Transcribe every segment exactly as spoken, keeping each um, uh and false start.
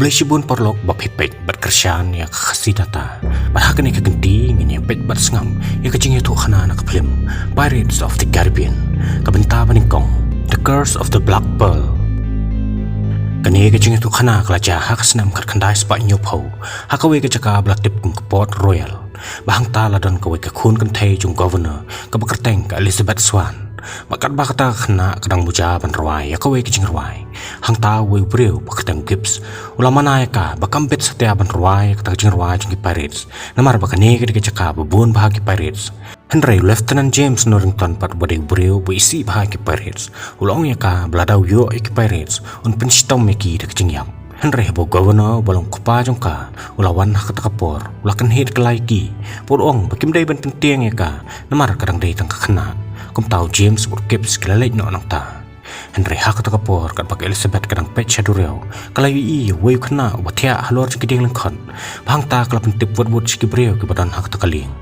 Khublei shibun paralok ba phi peit bad kyrshan ïa ka Khasi Data. Bad ha kane ka kynti ngin ïa peit bad sngap ïa ka jingïathuhkhana na ka phlim Pirates of the Caribbean, ka bynta ba nyngkong, The Curse of the Black Pearl. Kane ka jingïathuhkhana ka la jia ha ka snem khatkhyndai spah hynñiewphew ha kawei ka jaka ba la tip kum ka Port Royal, ba hangta la don kawei ka khun kynthei jong u Governor kaba kyrteng ka Elizabeth Swann. Bad katba kata ka khynnah ka dang muja ban rwai ïa kawei ka jingrwai, hangta uwei u briew ba kyrteng Gibbs u la mana ïa ka ba kam bit satia ban rwai ïa kata ka jingrwai jong ki pirates, namar ba kane ka dei ka jaka ba bun bha ki pirates. Hynrei u Lieutenant James Norrington pat uba dei u briew ba isih bha ki pirates, u la ong ïa ka ba lada u ïoh ïa ki pirates un pynshitom ïa ki da ka jingïap. Hynrei haba u Governor uba long u kpa jong ka u la wan ha kata ka por, u la kynhied kylla ïa ki bad u ong ba kim dei ban pyntieng ïa ka, namar ka dang dei tang ka khynnah. Kumta u James bad u Gibbs ki la leit noh nangta. Hynrei ha kata ka por katba ka Elizabeth ka dang peit sha duriaw, ka la ïohi ïa uwei u khynnah uba thiah halor jong ki dieng lyngkhot. Ba hangta ka la pyntip wut wut sha ki briew kiba don ha kata ka lieng.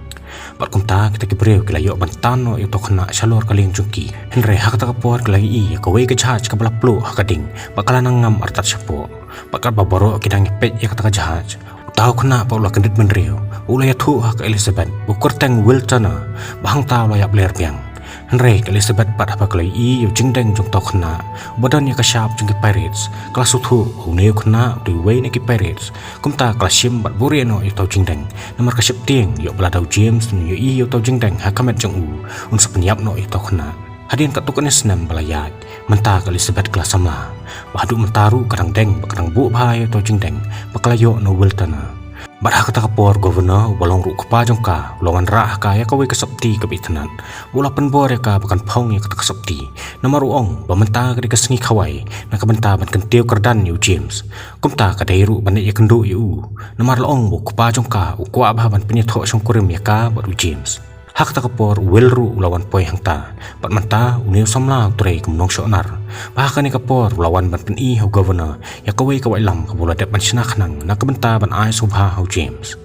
Bad kumta kita ki briew ki la ïoh ban tan noh ïa uta u khynnah shalor ka lieng jong ki. Hynrei ha kata ka por ki la ïohi ïa kawei ka jahaj kaba la pluh ha ka ding bad ka la nang ngam artat shapoh. Bad katba baroh ki dang ïa peit ïa kata ka jahaj, uta u khynnah pat u la kyndit bynriew, u la ïathuh ha ka Elizabeth ba u kyrteng Will Turner, ba hangta u la ïap ler biang. Hynrei ka Elizabeth pat haba ka la ïohi ïa u jingdeng jong uta u khynnah uba don ïa ka shap jong ki pirates, ka la sngewthuh ba une u khynnah u dei uwei na ki pirates. Kumta ka la shim bad buhrieh noh ïa uta u jingdeng, namar ka sheptieng ïoh ba lada u James un ïohi ïa uta u jingdeng ha ka met jong u, un sa pynïap noh ïa uta u khynnah. Hadien katto katne snem ba la ïaid, mynta ka Elizabeth ka la samla ba haduh mynta ruh ka dang deng bad ka dang buh bha ïa uta u jingdeng ba ka la ïoh na u Will Turner. Bad ha kata ka por u Governor uba long ruh u kpa jong ka u la wanrah ha ka ïa kawei ka sopti kaba itynnad, u la pynbor ïa ka ba kan phong ïa kata ka sopti, namar u ong ba mynta ka dei ka sngi khawai na ka bynta ban kyntiew kyrdan ïa u James. Kumta ka dei ruh ban leit ïakynduh ïa u, namar la ong ba u kpa jong ka u kwah bha ban pynïathoh shongkurim ïa ka bad u James. Ha kata ka por u Will ruh u la wan poi hangta, bad mynta une u samla u trei kum u nongshohnar. Bad ha kane ka por u la wan ban pyni ha u Governor ïa kawei ka waitlam kaba u la dep ban shna khnang na ka bynta ban ai sngewbha ha u James.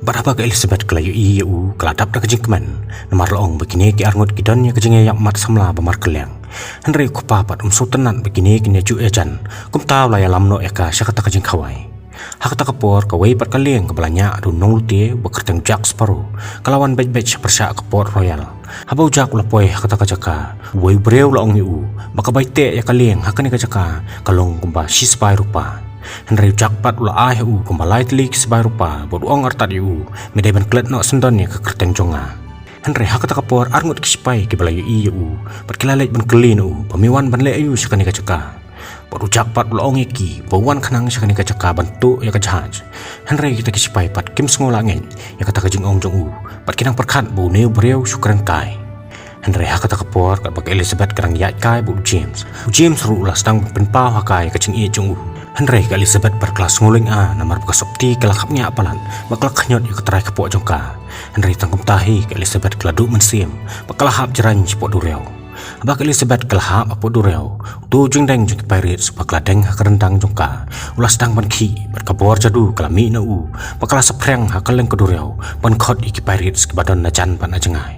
Bad haba ka Elizabeth ka la ïohi ïa u ka la dap da ka jingkmen, namar la ong ba kine ki arngut ki don ïa ka jingïaïap mat samla ba markylliang. Hynrei u kpa pat um sngewtynnat ba kine kin ïajuh ïajan, kumta u la ïalam noh ïa ka sha kata ka jingkhawai. Ha kata ka por kawei pat ka lieng kaba la ñiah da u nonglute ba kyrteng Jack Sparrow ka la wan beit beit sha pyrshah ka Port Royal. Haba u Jack u la poi ha kata ka jaka, uwei u briew u la ong ïa u ba ka bai teh ïa ka lieng ha kane ka jaka ka long kumba shi sbai rupa. Hynrei u Jack pat u la ai ha u kumba lai tylli ki sbai rupa bad u ong artat ïa u, me dei ban klet noh syndon ïa ka kyrteng jong nga. Hynrei ha kata ka por arngut ki sipai kiba la ïohi ïa u pat ki la leit ban kylli na u ba me wan ban leh aïu sha kane ka jaka. Bad u Jack pat u la ong ïa ki ba u wan khnang sha kane ka jaka ban tuh ïa ka jahaj. Hynrei kita ki sipai pat kim sngew lah ngeit ïa kata ka jingong jong u, bad ki nang pyrkhat ba une u briew shu kren kai. Hynrei ha kata ka por katba ka Elizabeth ka dang ïaid kai bad u James, u James ruh u la sdang ban pynpaw ha ka ïa ka jingïeit jong u. Hynrei ka Elizabeth pat ka la sngew lynga namar ba ka sopti ka la khapngiah palat bad ka la khñiot ïa ka trai kpoh jong ka. Hynrei tang kumta hi ka Elizabeth ka la duh mynsiem bad ka la hap jraiñ shapoh duriaw. Haba ka Elizabeth ka la hap hapoh duriaw, uto u jingdeng jong ki pirates ba ka la deng ha ka ryndang jong ka u la sdang ban khih bad ka bor jadu ka la mih na u, bad ka la saphriang ha kylleng ka duriaw ban khot ïa ki pirates kiba don na jan bad na jngai.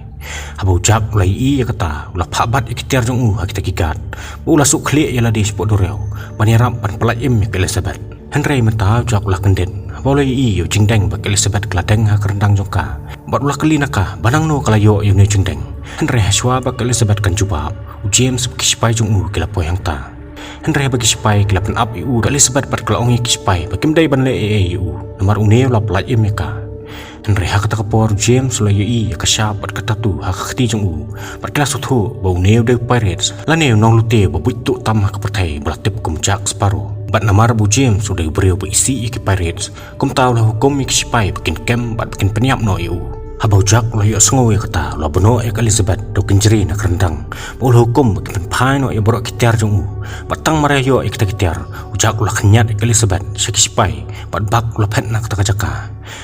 Haba u Jack u la ïohi ïa kata u la phah bat ïa ki tiar jong u ha kita ki guard, bad u la suk khlieh ïa lade shapoh duriaw ban ïarap ban pyllait im ïa ka Elizabeth. Hynrei mynta u Jack u la kyndit haba u la ïohi ïa u jingdeng ba ka Elizabeth ka la deng ha ka ryndang jong ka, bad u la kylli na ka ba nangno ka la ïoh ïa une u jingdeng. Hynrei hashwa ba ka Elizabeth kan jubab, u James bad ki sipai jong u ki la poi hangta. Hynrei haba ki sipai ki la pynap ïa u, ka Elizabeth pat ka la ong ïa ki sipai ba kim dei ban leh ei ei ïa u, namar une u la pyllait im ïa ka. Hynrei ha kata ka por u James u la ïohi ïa ka shap bad ka tattoo ha ka kti jong u, bad ki la sngewthuh ba une u dei u pirates lane u nonglute ba buit tuh tam ha ka pyrthei ba la tip kum Jack Sparrow. Bad namar ba u James u dei u briew ba isih ïa ki pirates, kumta u la hukum ïa ki sipai ba kin kem bad ba kin pynïap noh ïa u. Haba u Jack u la ïohsngew ïa kata u la bun noh ïa ka Elizabeth da u kynjri na ka ryndang, bad u la hukum ba kin pynphai noh ïa baroh ki tiar jong u. Bad tang mar ïa ïoh ïa kita ki tiar, u Jack u la khñiat ïa ka Elizabeth sha ki sipai bad bak u la phet na kata ka jaka.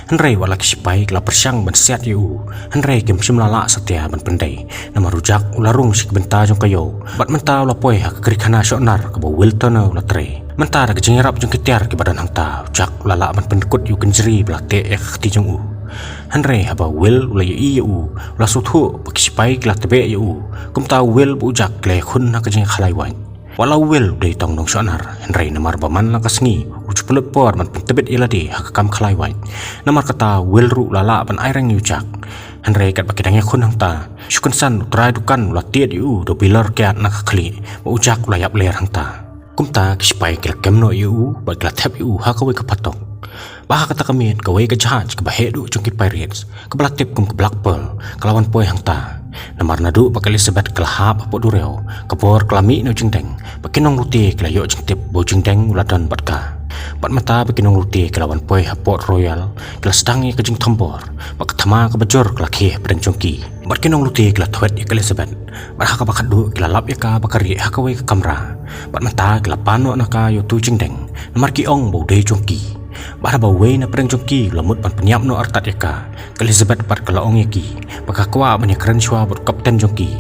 Hynrei wat la ki sipai ki la pyrshang ban siat ïa u, hynrei kim shym la lah satia ban pyndei, namar u Jack u la rung sha ki bynta jong ka ïew. Bad mynta u la poi ha ka kri khana shohnar kaba u Will Turner u la trei. Mynta da ka jingïarap jong ki tiar kiba don hangta, u Jack u la lah ban pynkut ïa u kynjri ba la teh ïa ka kti jong u. Hynrei haba u Will u la ïohi ïa u, u la sngewthuh ba ki sipai ki la tbeh ïa u. Kumta u Will bad u Jack ki la ïakhun ha ka jingïakhalai wait. Wat la u Will u dei tang u nongshonnar, hynrei namar ba man la ka sngi u ju pynlut por ban pyntbit ïa lade ha ka kam khlaiwait. Namar kata u Will ruh u la lah ban ai reng ïa u Jack. Hynrei katba ki dang ïakhun hangta, shu kynsan u trai dukan u la tied ïa u da u bilor kiad na ka khlieh, bad u Jack u la ïap ler hangta. Kumta ki sipai ki la kem noh ïa u bad ki la thep ïa u ha kawei ka phatok. Bad ha kata ka miet kawei ka jahaj kaba heh duh jong ki pirates, kaba la tip kum ka Black Pearl, ka la wan poi hangta. Namar naduh ba ka Elizabeth ka la hap hapoh duriaw, ka bor ka la mih na u jingdeng, bad ki nonglute ki la ïoh jingtip ba u jingdeng u la don bad ka. Bad mynta ba ki nonglute ki la wan poi ha Port Royal, ki la sdang ïa ka jingthombor, bad ka thma kaba jur ka la khie hapdeng jong ki. Bad ki nonglute ki la thwet ïa ka Elizabeth, bad ha kaba khatduh ki la lap ïa ka ba ka rieh ha kawei ka kamra. Bad mynta ki la pan noh na ka ïa uto u jingdeng, namar ki ong ba u dei jong ki. Bad haba uwei na pdeng jong ki u la mut ban pynïap noh artat ïa ka, ka Elizabeth pat ka la ong ïa ki ba ka kwah ban ïakren shuwa bad u kapten jong ki.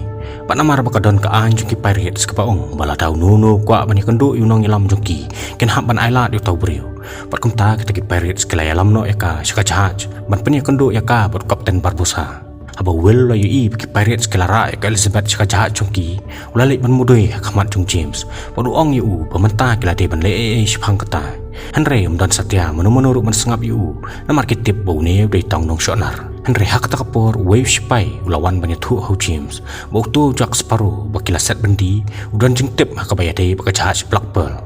Bad namar ba ka don ka aiñ jong ki pirates kaba ong ba lada uno uno u kwah ban ïakynduh ïa u nongïalam jong ki, kin hap ban ailad ïa uta u briew. Bad kumta kita ki pirates ki la ïalam noh ïa ka sha ka jahaj ban pynïakynduh ïa ka bad u Kapten Barbossa. Haba u Will u la ïohi ba ki pirates ki la rah ïa ka Elizabeth sha ka jahaj jong ki, u la leit ban mudui ha khmat jong u James, bad u ong ïa u ba mynta ki la dei ban leh ei ei shaphang kata. Hynrei um don satia mano mano ruh ban sngap ïa u, namar ki tip ba une u dei tang u nongshonnar. Hynrei ha kata ka por uwei u sipai u la wan ban ïathuh ha u James ba uto u Jack Sparrow ba ki la set byndi u don jingtip ha kaba ïadei bad ka jahaj Black Pearl.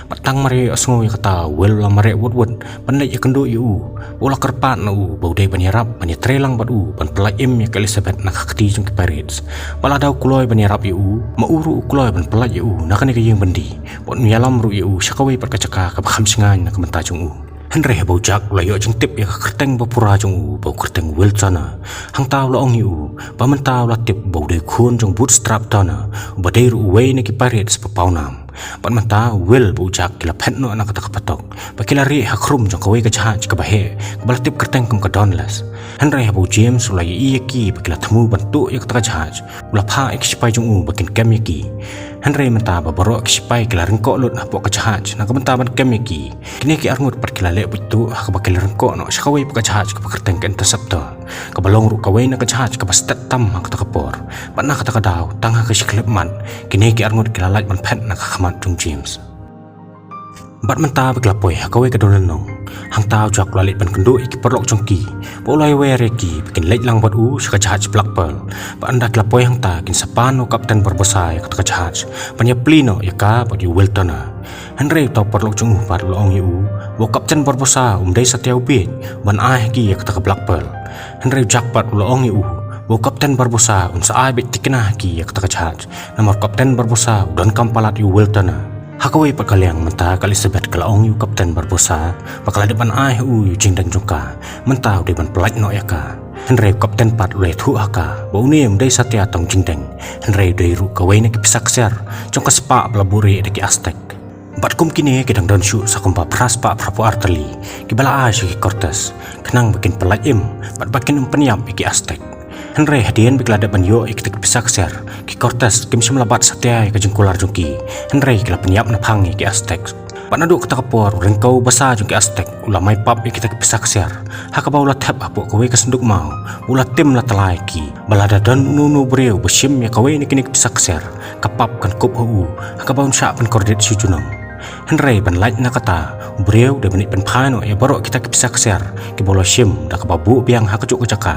Bad tang mar ïohsngew ïa kata u Will u la mareh wut wut ban leit ïakynduh ïa u, bad u la kyrpad na u ba u dei ban ïarap ban ïatrei lang bad u ban pyllait im ïa ka Elizabeth na ka kti jong ki pirates. Bad lada u kloi ban ïarap ïa u, ma u ruh u kloi ban pyllait ïa u na kane ka ïing byndi, bad un ïalam ruh ïa u sha kawei pat ka jaka kaba kham shngaiñ na ka bynta jong u. Hynrei haba u Jack u la ïoh jingtip ïa ka kyrteng ba pura jong u ba u kyrteng Will Turner, hangta u la ong ïa u ba mynta u la tip ba u dei u khun jong Bootstrap Turner, uba dei ruh uwei na ki pirates ba pawnam. Bad mynta u Will bad u Jack ki la phet noh na kata ka phatok, bad ki la rieh ha khrum jong kawei ka jahaj kaba heh kaba la tip kyrteng kum ka Dauntless. Hynrei haba u James u la ïohi ïa ki ba ki la thmu ban tuh ïa kata ka jahaj, u la phah ïa ki sipai jong u ba kin kem ïa ki. Hynrei mynta ba baroh ki sipai ki la ryngkoh lut hapoh ka jahaj na ka bynta ban kem ïa ki, kine ki arngut pat ki la leh buit tuh ha kaba ki la ryngkoh noh sha kawei pat ka jahaj kaba kyrteng ka Interceptor, kaba long ruh kawei na ka jahaj kaba stet tam ha kata ka por. Bad na kata ka daw tang ha ka shi khyllipmat kine ki arngut ki la lait ban phet na ka khmat jong u James. Bad mynta ba ki la poi ha kawei ka dong lynnong, hangta u Jack u la leit ban kynduh ïa ki paralok jong ki, bad u la ïawer ïa ki ba kin leit lang bad u sha ka jahaj Black Pearl. Bad ynda ki la poi hangta kin sa pan u Kapten Barbossa ïa kata ka jahaj ban ïapli noh ïa ka bad ïa u Will Turner. Hynrei uta u paralok jong u pat u la ong ïa u ba u Kapten Barbossa um dei satia u bieit ban ai ha ki ïa kata ka Black Pearl. Hynrei u Jack pat u la ong ïa u ba u Kapten Barbossa un sa ai beit thikna ha ki ïa kata ka jahaj, namar u Kapten Barbossa u donkam palat ïa u Will Turner. Ha kawei pat ka liang mynta ka Elizabeth ka la ong ïa u Kapten Barbossa ba ka la dep ban ai ha u ïa u jingdeng jong ka, mynta u dei ban pyllait noh ïa ka. Hynrei u Kapten pat u la ïathuh ha ka ba une um dei satia tang u jingdeng, hynrei u dei ruh kawei na ki pisa ksiar jong ka spah ba la buhrieh da ki Aztec. Bad kum kine ki dang don shuh sa kumba phra spah phra phew ar tylli kiba la ai sha ki Cortes, khnang ba kin pyllait im bad ba kin ym pynïap ïa ki Aztec. Hynrei hadien ba ki la dep ban ïoh ïa kita ki pisa ksiar, ki Cortes kim shym la bat satia ïa ka jingkular jong ki, hynrei ki la pynïap naphang ïa ki Aztec. Bad naduh kata ka por u ryngkew basa jong ki Aztec u la mai pap ïa kita ki pisa ksiar, ha kaba u la thep hapoh kawei ka synduk maw, u la tim la tylla ïa ki, ba lada don uno uno u briew ba shim ïa kawei na kine ki pisa ksiar, ka pap kan kup ha u, ha kaba un shah pynkordit shi junom. Hynrei ban lait na kata, u briew u dei ban leit pynphai noh ïa baroh kita ki pisa ksiar kiba u la shim da kaba buh biang ha kajuh ka jaka,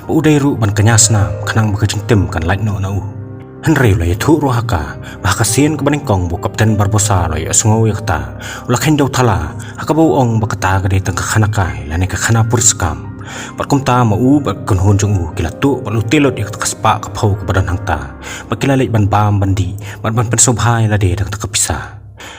bad u dei ruh ban kñia snam khnang ba ka jingtim kan lait noh na u. Hynrei u la ïathuh ruh ha ka ba ha ka sien kaba nyngkong ba u Kapten Barbossa u la ïohsngew ïa kata, u la kheiñ da u thala, ha kaba u ong ba kata ka dei tang ka khana kai lane ka khana puriskam. Bad kumta ma u bad ka kynhun jong u ki la tuh bad lute lut ïa kata ka spah ka phew kaba don hangta, bad ki la leit ban bam ban dih bad ban pynsngewbha ïa lade da kata ka pisa.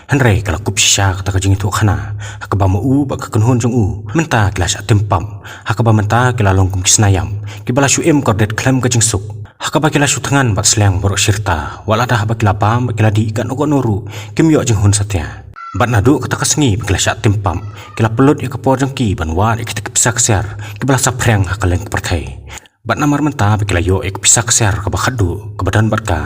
Hynrei ka la kup shisha kata ka jingïathuhkhana, ha kaba ma u bad ka kynhun jong u mynta ki la shah tim pap, ha kaba mynta ki la long kum ki sna ïap kiba la shu im kordit khlem ka jingsuk, ha kaba ki la shu thngan bad sliang baroh shi rta, wat lada haba ki la bam bad ki la dih katno katno ruh kim ïoh jinghun satia. Bad naduh kata ka sngi ba ki la shah tim pap, ki la pynlut ïa ka por jong ki ban wad ïa kita ki pisa ksiar kiba la saphriang ha kylleng ka pyrthei. Bad namar mynta ba ki la ïoh ïa ka pisa ksiar kaba khatduh kaba don bad ka,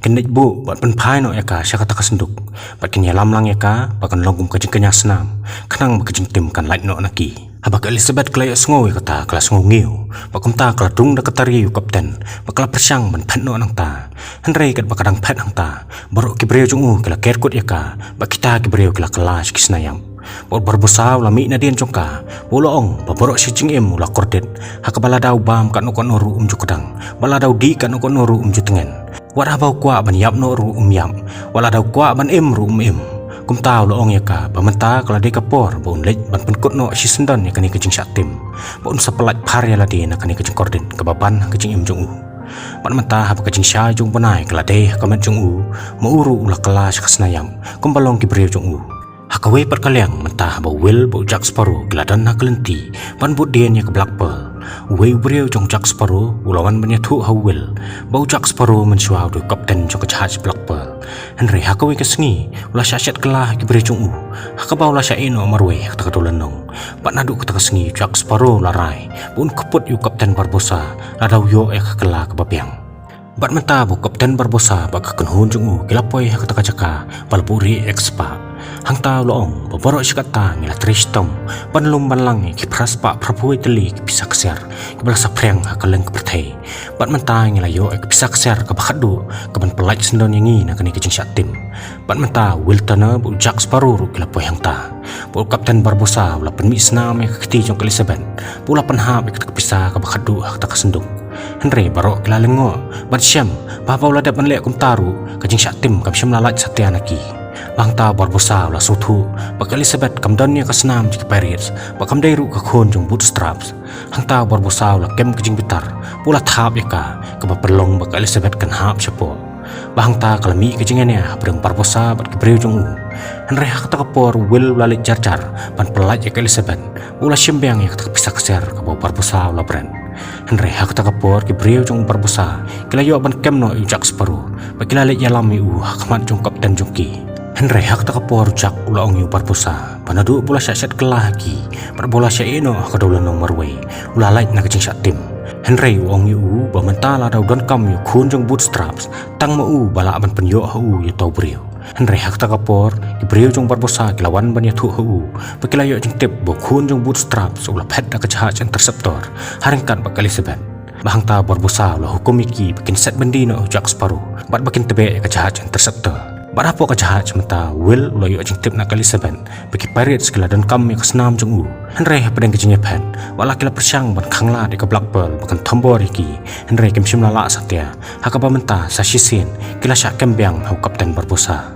kin leit buh bad pynphai noh ïa ka sha kata ka synduk, bad kin ïalam lang ïa ka ba kan long kum ka jingkñia snam, khnang ba ka jingtim kan lait noh na ki. Haba ka Elizabeth ka la ïohsngew ïa kata ka la sngew ngiew, bad kumta ka la dung da ka tari ïa u kapten, bad ka la pyrshang ban phet noh nangta. Hynrei katba ka dang phet hangta, baroh ki briew jong u ki la ker kut ïa ka, bad kita ki briew ki la kylla sha ki sniap. Bad u Barbosa u la mih nadien jong ka, bad u la ong ba baroh shi jingim u la kordit, ha kaba lada u bam katno katno ruh um ju kdang, bad lada u dih katno katno ruh um ju tngen. Wat haba u kwah ban ïap noh ruh um ïap, wat lada u kwah ban im ruh um im. Kumta u la ong ïa ka ba mynta ka la dei ka por ba un leit ban pynkut noh shisyndon ïa kane ka jingshah tim, ba un sa pyllait phar ïa lade na kane ka jingkordit kaba ban ha ka jingim jong u. Bad mynta haba ka jingshai jong u bnai ka la dei ha ka met jong u, ma u ruh u la kylla sha ka sniap, kumba long ki briew jong u. Ha kawei pat ka liang mynta haba u Will bad u Jack Sparrow ki la don ha ka lynti ban bud dien ïa ka Black Pearl, uwei u briew jong u Jack Sparrow u la wan ban ïathuh ha u Will ba u Jack Sparrow mynshuwa u dei u kapten jong ka jahaj Black Pearl. Hynrei ha kawei ka sngi u la shah shet kylla ha ki briew jong u, ha kaba u la shah ïeh noh marwei ha kata ka dewlynnong. Bad naduh kata ka sngi u Jack Sparrow u la rai ba un kput ïa u Kapten Barbosa lada u ïoh ïa ka kylla kaba biang. Bad mynta ba u Kapten Barbosa bad ka kynhun jong u ki la poi ha kata ka jaka ba la buhrieh ïa ka spah. Hangta u la ong ba baroh shi katta ngi la trei shitom ban lum ban lang ïa ki phra spah phra phew tylli ki pisa ksiar kiba la saphriang ha kylleng ka pyrthei. Bad mynta ngi la ïoh ïa ka pisa ksiar kaba khatduh kaban pyllait shisyndon ïa ngi na kane ka jingshah tim. Bad mynta u Will Turner bad u Jack Sparrow ruh ki la poi hangta. Bad u Kapten Barbosa u la pynmih snam ïa ka kti jong ka Elizabeth, bad u la pynhap ïa kata ka pisa kaba khatduh ha kata ka synduk. Hynrei baroh ki la lyngngoh bad shem ba haba u la dep ban leh kumta ruh ka jingshah tim kam shym la lait satia na ki. Bad hangta u Barbosa u la sngewthuh ba ka Elizabeth kam don ïa ka snam jong ki pirates, bad kam dei ruh ka khun jong u Bootstraps. Hangta u Barbosa u la kem ka jingbitar, bad u la thap ïa ka, kaba pynlong ba ka Elizabeth kan hap shapoh. Bad hangta ka la mih ka jingïania hapdeng u Barbosa bad ki briew jong u. Hynrei ha kata ka por u Will u la leit jar jar ban pyllait ïa ka Elizabeth, bad u la shim biang ïa kata ka pisa ksiar kaba u Barbosa u la bret. Hynrei ha kata ka por ki briew jong u Barbosa ki la ïoh ban kem noh ïa u Jack Sparrow, bad ki la leit ïalam ïa u ha khmat jong u kapten jong ki. Hynrei ha kata ka por u Jack u la ong ïa u Barbosa ba naduh ba u la shah shet kylla ha ki, bad ba u la shah ïeh noh ha ka dewlynnong marwei, u la lait na ka jingshah tim. Hynrei u ong ïa u ba mynta lada u donkam ïa u khun jong u Bootstraps, tang ma u ba lah ban pynïoh ha u ïa uta u briew. Hynrei ha kata ka por ki briew jong u Barbosa ki la wan ban ïathuh ha u, bad ki la ïoh jingtip ba u khun jong u Bootstraps u la phet da ka jahaj Interceptor ha ryngkat bad ka Elizabeth. Bad hangta u Barbosa u la hukum ïa ki ba kin set byndi noh ïa u Jack Sparrow, bad ba kin tbeh ïa ka jahaj Interceptor. Bad hapoh ka jahaj mynta u Will u la ïoh jingtip na ka Elizabeth ba ki pirates ki la donkam ïa ka snam jong u. Hynrei hapdeng ka jingïaphet, wat la ki la pyrshang ban khanglad ïa ka Black Pearl ba kan thombor ïa ki, hynrei kim shym la lah satia. Ha kaba mynta sa shisien ki la shah kem biang ha u Kapten Barbosa.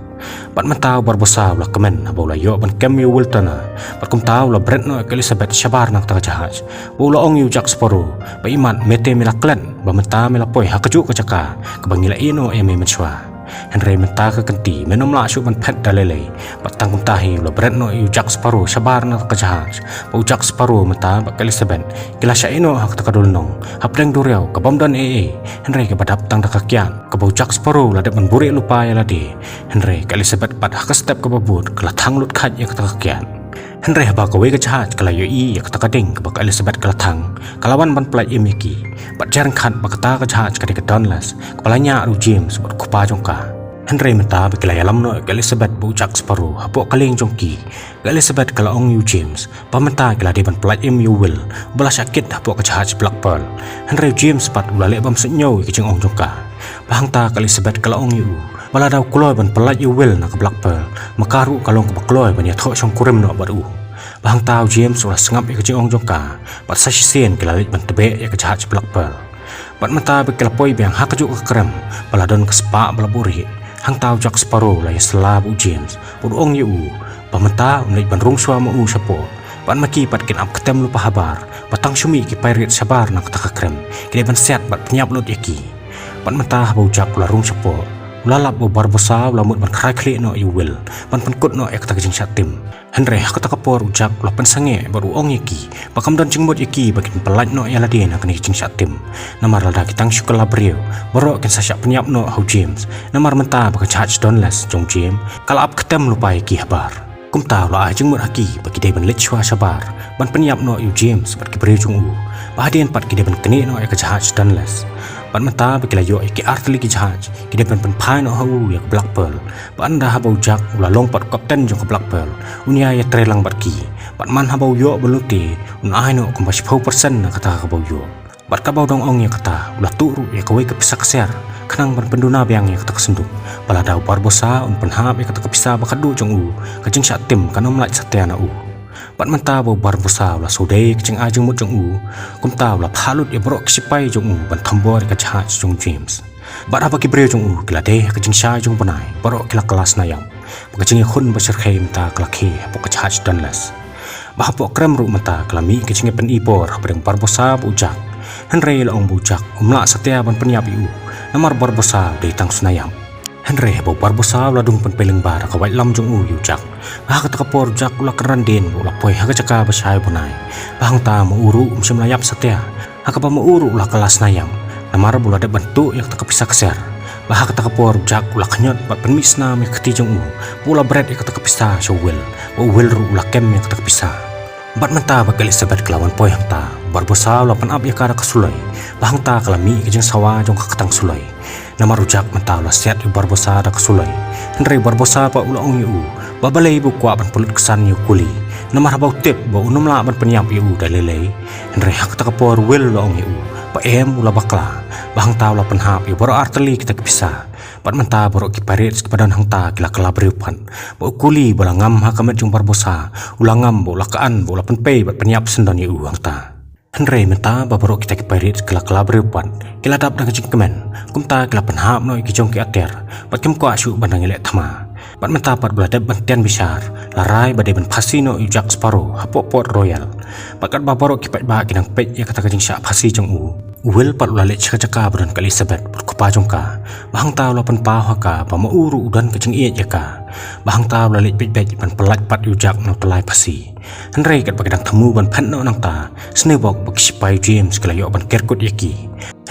Bad mynta u Barbosa u la kmen haba u la ïoh ban kem ïa u Will Turner. Bad kumta u la bret noh ïa ka Elizabeth shabar na kata ka jahaj, bad u la ong ïa u Jack Sparrow ba imat me te me la klet, ba mynta me la poi ha kajuh ka jaka kaba ngi la ïeh noh ïa me mynshuwa. Hynrei mynta ka kynti men ym lah shuh ban phet da lei lei. Bad tang kumta hi u la bret noh ïa u Jack Sparrow shabar na kata ka jahaj, bad u Jack Sparrow mynta bad ka Elizabeth ki la shah ïeh noh ha kata ka dewlynnong hapdeng duriaw kabym don ei ei. Hynrei kaba dap tang da ka kiad kaba u Jack Sparrow u la dep ban buhrieh lypa ïa lade. Hynrei ka Elizabeth pat ha ka step kaba bud ka la thang lut kheit ïa kata ka kiad. Hynrei haba kawei ka jahaj ka la ïohi ïa kata ka ding kaba ka Elizabeth ka la thang, ka la wan ban pyllait im ïa ki. Bad jar ryngkat ba kata ka jahaj ka dei ka Downcast kaba la ñiah da u James bad u kpa jong ka. Hynrei mynta ba ki la ïalam noh ïa ka Elizabeth bad u Jack Sparrow hapoh ka lieng jong ki, ka Elizabeth ka la ong ïa u James ba mynta ki la dei ban pyllait im ïa u Will uba la shah kit hapoh ka jahaj Black Pearl. Hynrei u James pat u la leh bym suidñiew ïa ka jingong jong ka. Bad hangta ka Elizabeth ka la ong ïa u ba lada u kloi ban pyllait ïa u Will na ka Black Pearl, ma ka ruh ka long kaba kloi ban ïathoh shongkurim noh bad u. Bad hangta u James u la sngap ïa ka jingong jong ka, bad sa shisien ki la leit ban tbeh ïa ka jahaj Black Pearl. Bad mynta ba ki la poi biang ha kajuh ka krem ba la don ka spah ba la buhrieh, hangta u Jack Sparrow u la ïasylla bad u James, bad u ong ïa u ba mynta un leit ban rung shuwa ma u shapoh, bad ma ki pat kin ap ktem lypa habar ba tang shu mih ki pirate shabar na kata ka krem, ki dei ban siat bad pynïap lut ïa ki. Bad mynta haba u Jack u la rung shapoh, u la lap ba u Barbosa u la mut ban khrai khlieh noh ïa u Will ban pynkut noh ïa kata ka jingshah tim. Hynrei ha kata ka por u Jack u la pynsangeh bad u ong ïa ki ba kam don jingmut ïa ki ba kin pyllait noh ïa lade na kane ka jingshah tim. Namar lada ki tang shu kylla briew, baroh kin sa shah pynïap noh ha u James. Namar mynta ba ka jahaj Downcast jong u James ka la ap ktem lypa ïa ki habar. Kumta u la ai jingmut ha ki ba ki dei ban leit shuwa shabar ban pynïap noh ïa u James bad ki briew jong u, ba hadien pat ki dei ban knieh noh ïa ka jahaj Downcast. Bad mynta ba ki la ïoh ïa ki artylli ki jahaj, ki dei ban pynphai noh ha u ïa ka Black Pearl. Bad ynda haba u Jack u la long pat u kapten jong ka Black Pearl, un ïai ïatrei lang bad ki. Bad man haba u ïoh ban lute, un ai noh kumba shiphew percent na kata kaba u ïoh. Bad kaba u dang ong ïa kata, u la tuh ruh ïa kawei ka pisa ksiar, khnang ban pynduna biang ïa kata ka synduk. Ba lada u Barbossa un pynhap ïa kata ka pisa ba khatduh jong u, ka jingshah tim kan ym lait satia na u. Bad mynta ba u Barbossa u la shu dei ka jingai jingmut jong u, kumta u la phah lut ïa baroh ki shipai jong u ban thombor ïa ka jahaj jong u James. Bad haba ki briew jong u ki la dei ha ka jingshai jong u bnai, baroh ki la kylla sna ïap. Ba ka jingïakhun ba shyrkhei mynta ka la khie hapoh ka jahaj Dunless. Ba hapoh krem ruh mynta ka la mih ka jingïapyni por hapdeng u Barbossa bad u Jack. Hynrei la ong ba u Jack um lah satia ban pynïap ïa u, namar u Barbossa u dei tang sna ïap. Hynrei haba u Barbossa u la dung pynpei lyngba da ka waitlam jong u ïa u Jack, ha kata ka por u Jack u la kynran dien bad u la poi ha ka jaka ba shai u bnai. Ba hangta ma u ruh um shym la ïap satia, ha kaba ma u ruh u la kylla sna ïap, namar ba u la dep ban tuh ïa kata ka pisa ksiar. Ba ha kata ka por u Jack u la khñiot bad pynmih snam ïa ka kti jong u, bad u la bret ïa kata ka pisa sha u Will, bad u Will ruh u la kem ïa kata ka pisa. Bad mynta ba ka Elizabeth ka la wan poi hangta, u Barbossa u la pynap ïa ka da ka suloi. Ba hangta ka la mih ka jingsawa jong ka ktang suloi. Namar u Jack mynta u la siat ïa u Barbossa da ka suloi. Hynrei u Barbossa pat u la ong ïa u, ba balei ba u kwah ban pynlut ksan ïa u kuli. Namar haba u tip ba un ym lah ban pynïap ïa u da lei lei. Hynrei ha kata ka por u Will u la ong ïa u, ba em, u la bakla. Ba hangta u la pynhap ïa baroh artylli kita ki pisa. Bad mynta baroh ki pirates kiba don hangta ki la kylla briew pat. Ba u kuli ba la ngam ha ka met jong u Barbossa, u la ngam bad u la khan bad u la pynpei bad pynïap syndon ïa u hangta. Hynrei mynta ba baroh kita ki pirates ki la kylla briew pat, ki la dap da ka jingkmen. Kumta ki la pynhap noh ïa ki jong ki atiar, bad kim kwah shuh ban dang ïaleh thma. Bad mynta pat ba la dep ban tian bishar, la rai ba dei ban phasi noh ïa u Jack Sparrow hapoh Port Royal. Bad katba baroh ki paidbah ki dang peit ïa kata ka jingshah phasi jong u, u Will pat u la leit sha ka jaka ba don ka Elizabeth bad u kpa jong ka. Ba hangta u la pynpaw ha ka ba ma u ruh u don ka jingïeit ïa ka. Ba hangta u la leit beit beit ban pyllait pat ïa u Jack na u tyllai phasi. Hynrei katba ki dang thmu ban phet noh nangta, sniewbok ba ki shipai u James ki la ïoh ban ker kut ïa ki.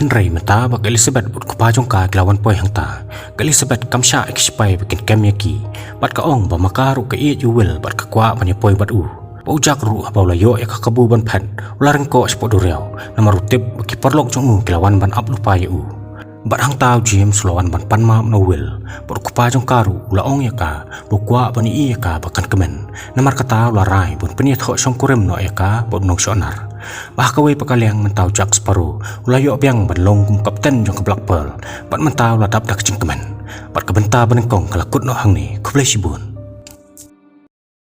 Hynrei mynta ba ka Elizabeth bad u kpa jong ka ki la wan poi hangta, ka Elizabeth kam shah ïa ki shipai ba kin kem ïa ki. Bad ka ong ba ma ka ruh ka ïeit ïa u Will bad ka kwah ban ïa poi bad u. Ba u Jack ruh haba u la ïoh ïa ka kabu ban phet, u la ryngkoh shapoh duriaw, namar u tip ba ki paralok jong u ki la wan ban ap lypa ïa u. Bad hangta u James u la wan ban pan map na u Will, bad u kpa jong ka ruh u la ong ïa ka ba u kwah ban ïohi ïa ka ba kan kmen. Namar kata u la rai ban pynïathoh shongkurim noh ïa ka bad u nongshonnar. Ba ha kawei pat ka liang mynta u Jack Sparrow u la ïoh biang ban long kum u kapten jong ka Black Pearl, bad mynta u la dap da ka jingkmen. Bad ka bynta banyngkong ka la kut noh hangne, khublei shibun.